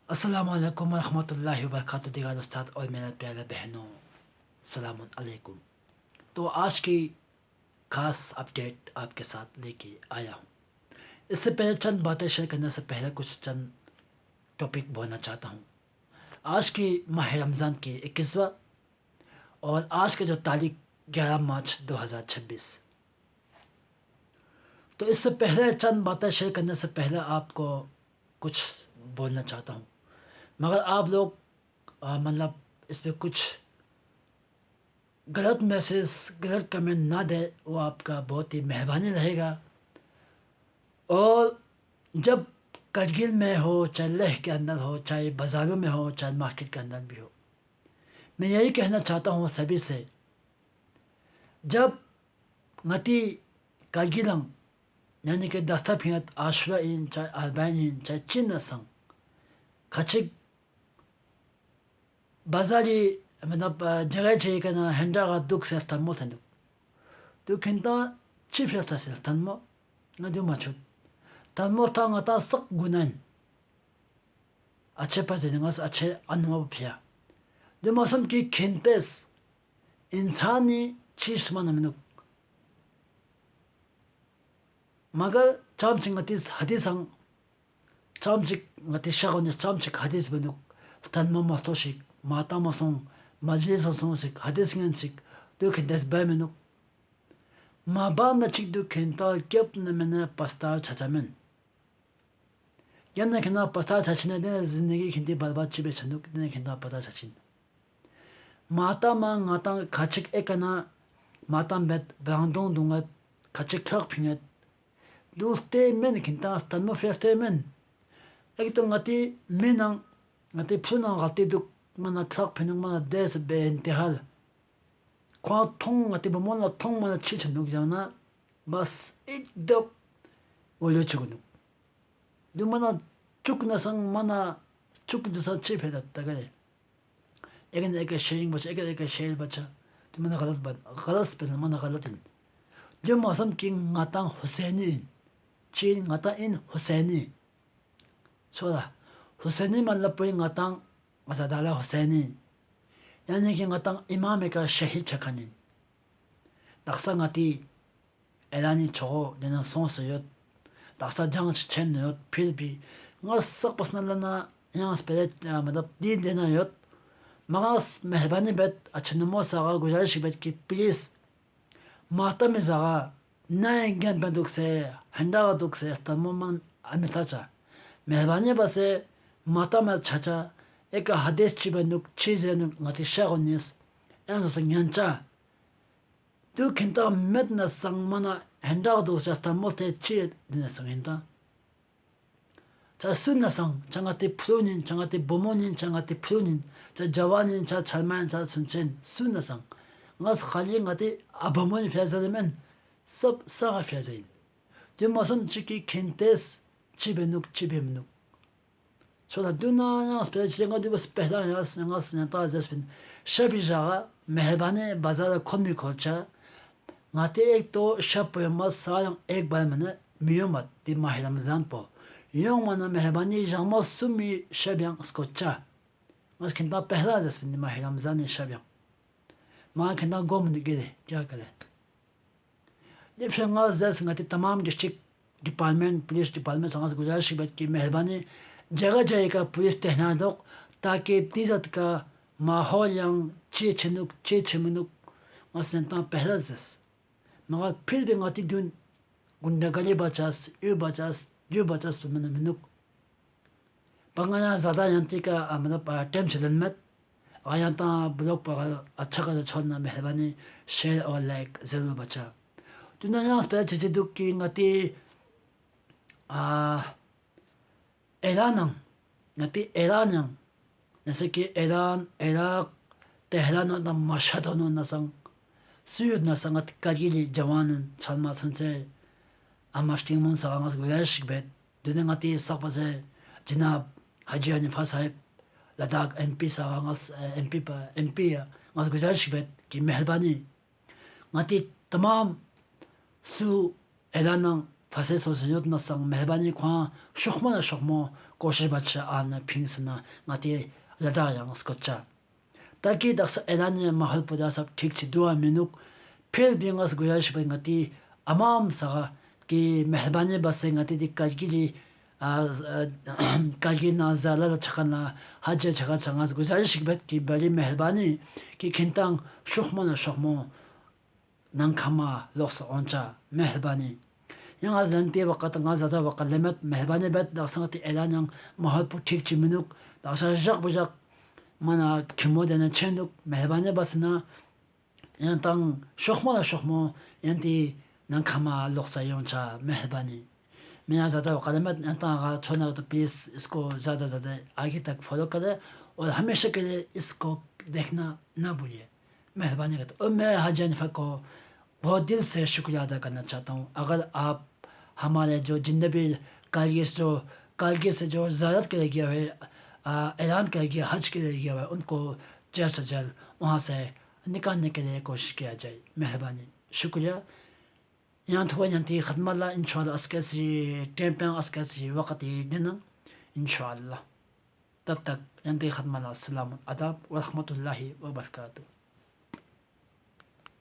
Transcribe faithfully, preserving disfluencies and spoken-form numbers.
السلام علیکم ورحمۃ اللہ وبرکاتہ۔ دیگر استاد اور میرا پیارا بہنوں، سلام علیکم۔ تو آج کی خاص اپڈیٹ آپ کے ساتھ لے کے آیا ہوں۔ اس سے پہلے چند باتیں شیئر کرنے سے پہلے کچھ چند ٹاپک بولنا چاہتا ہوں۔ آج کی ماہ رمضان کی اکیسواں اور آج کا جو تاریخ گیارہ مارچ دو ہزار چھبیس۔ تو اس سے پہلے، چند باتیں شیئر کرنے سے پہلے آپ کو کچھ بولنا چاہتا ہوں، مگر آپ لوگ، آ، مطلب، اس پہ کچھ غلط میسج، غلط کمنٹ نہ دے، وہ آپ کا بہت ہی مہربانی رہے گا۔ اور جب کرگل میں ہو، چاہے لیہ کے اندر ہو، چاہے بازاروں میں ہو، چاہے مارکیٹ کے اندر بھی ہو، میں یہی کہنا چاہتا ہوں سبھی سے، جب ناتی کاگیلنگ، یعنی کہ دستہ پھینت عاشورہ ان، چاہے اربعین ان، چاہے چین نسنگ، کھچک بازاری، مطلب، جگہ چی کنا ہنڈا غا دکھ سے تنمو تھندو۔ تو کھنتا چی فیصلہ سے تنمو، نہ دیو مچھو۔ تنمو تھا ناتا سک گناہن۔ اچھے پا زینگس اچھے انمو پھیا۔ دو موسم کی کھنتس انسانی چیز من منوک۔ مگر چام چنگ اتیس حدیث ہنگ، چام چک نتی شغونیس، چام چک حدیث بنوک، تن ما مستو شک، ماتا مسون، مجلس سون سک، حدیث گن سک، دو کھنتس بے منوک۔ ما با نہ چک دو کھنتا گپ نہ منا پستا چچا من۔ یا نہ کھنا پستا چچنا دینا زندگی کھنتی برباد چی بے چنوک، دینا کھنتا پتا چچن۔ ماتا ما ناتا کھچک ایکنا، ماتا بیت براندون دونگت، کھچک کھلق پھینگت۔ دوستے من کھنتا تنمو فیستے من۔ ایک تو نتی منن، نتی پھلنا غلطی دک منا کھلق پھینوک منا دیس بے انتحال۔ کھوانگ تھونگ نتی بمون لا تھونگ منا چی چنوک جانا، بس ایک دب ولو چگنوک۔ دو منا چک نسنگ منا چک جسا چی پھیدا تگرے۔ ایک نہ ایک شیئرنگ بچا، ایک نہ ایک شیئر بچا۔ تو منا غلط بن، غلط سپیلنگ منا غلط ان۔ جو موسم کی ناتان حسینی ان۔ چین ناتان ان حسینی۔ سودا۔ حسینی مطلب پوری ناتان عزاداللہ حسینی۔ یعنی کہ ناتان امام کا شہید چکھنی۔ دخسا ناتی اعلانی چھوغو دینا سونگسو یود۔ دخسا جنگ چی چین یود، پھر بھی ناس سک پسند لنا، یانگ سپیرے، آ، مطلب، دین دینا یود۔ مگر مہربانی بیت، اچھے نمو ساغا گزارش بیت کہ پلیز، ماتم زاغا، نئے گن بندوق سے، ہنڈا دکھ سے، تمام من امیتا چا۔ مہربانی بسے، ماتم چھچا، ایک حدیث چی بندوق، چیز ناتی شاغو نیس، این سو سنگین چا۔ دو کھنتا مت نہ سنگ منا ہنڈا دو سے تمو تے چی دین سنگ ہندا۔ چا سن نہ سنگ، چا ناتی پھلونین، چا ناتی بومونین، چا ناتی پھلونین، چا جوانین، چا چھلمین، چا سنچین، سن نہ سنگ۔ ناس خالی ناتی ابومون فیضل من، سب سا فیضین۔ دو موسم چی کی کھنتیس، چی بنوک، چی بمنوک۔ سودا دونا یانگ سپیرے چلے نگا دو بس پہلا یانگ سنگا سنتا زیس پن۔ شبی جاگا مہربانی بازار کھن می کھوچا۔ ناتی ایک تو شب پویما سالم ایک بار منا میومت دی ماہ رمضان پو۔ یونگ منا مہربانی جامو سمی شب یانگ سکوچا۔ ناس کھنتا پہلا زیس پن دی ماہ رمضان شب یانگ۔ ما کھنتا گوم دی گرے، کیا کرے؟ دی فنگا زیس ناتی تمام ڈسٹرکٹ ڈپارٹمنٹ، پولیس ڈپارٹمنٹ سانگس گزارش بیت کہ مہربانی جگہ جگہ کا پولیس تہنا دوک، تاکہ تیزت کا ماحول یانگ چی چھنوک، چی چھمنوک، ناس نتا پہلا زیس۔ مگر پھر بھی ناتی دون گنڈہ گری بچاس، یو بچاس، یو بچاس تو من منوک۔ پنگانا زیادہ یانتی کا، آ، مطلب، آ، ٹائم چلن مت۔ آ، یانتا بلاگ پا اچھا کا چھوڑنا مہربانی، شیئر اور لائک ضرور بچا۔ تو نہ یانگ سپیرے چیزیں دو کی ناتی، آ، اعلان ہم، ناتی اعلان ہم، جیسے کہ ایران، عراق، تہران و نہ مشہد ہونو نہ سنگ، سیود نہ سنگت کگیلی جوانن چھلما سنچے، اما شتنگ مون ساغا ناس گزارش بیت، دنیا ناتی سخت پسے جناب حاجی حنیفہ صاحب، لداخ ایم پی ساغا ناس، ایم پی پا، ایم پی ناس گزارش بیت کہ مہربانی، ناتی تمام سو اعلاناں فصل سونگسے یود نہ سنگ مہربانی کھوانگ شوخمو نہ شوخمو کوشش بادشاہ آن نہ پھینگ سنہ ناتی لدا یانگ سکوچا۔ تاکہ دخسا اعلان ماحول پودا سب ٹھیک چی دعا مینوک۔ پھر بھی نگس گزارش بھائی ناتی عوام سا کہ مہربانی بس سے ناتی دی کرگی لی، آ، آ، کرگی نا زالہ چھکنا حج چھکا سنگس گزارش بھائی کہ بڑی مہربانی کہ کھنتنگ شوخمو نہ شوخمو ننگ کھما لوخسا اونچا مہربانی۔ ینگ آ زنتی وقت نگا زیادہ وقت لمت مہربانی بیت دخسا ناتی اعلان ینگ ماحول پو ٹھیک چی مینوک دخسا جق بجق منا کھمو دینا چھینوک مہربانی بس نا ینگ تنگ شوخمو نہ شوخمو ینتی ننگ کھما لوخسا یونچا مہربانی۔ میرا زیادہ وقت لمت ینگ تنگ آگا چھونا تو پلیز اس کو زیادہ زیادہ آگے تک فالو کرے اور ہمیشہ کے لیے اس کو دیکھنا نہ بھولے۔ مہربانی کرتے اور میں حاجی حنیفہ کو بہت دل سے شکریہ ادا کرنا چاہتا ہوں۔ اگر آپ ہمارے جو جتنے بھی کالگی سے جو، کالگی سے جو زیارت کے لیے گیا ہے، آ، اعلان کے لیے گیا، حج کے لیے گیا ہے، ان کو جلد سے جلد وہاں سے نکالنے کے لیے کوشش کیا جائے۔ مہربانی، شکریہ۔ یہاں تھوڑا یہاں تی خدمت لا، انشاءاللہ اسکے سی ٹیم پہ اسکے سی وقت ہی دینا، انشاءاللہ۔ تب تک یہاں تی خدمت لا، السلام، آداب ورحمۃ اللہ وبرکاتہ۔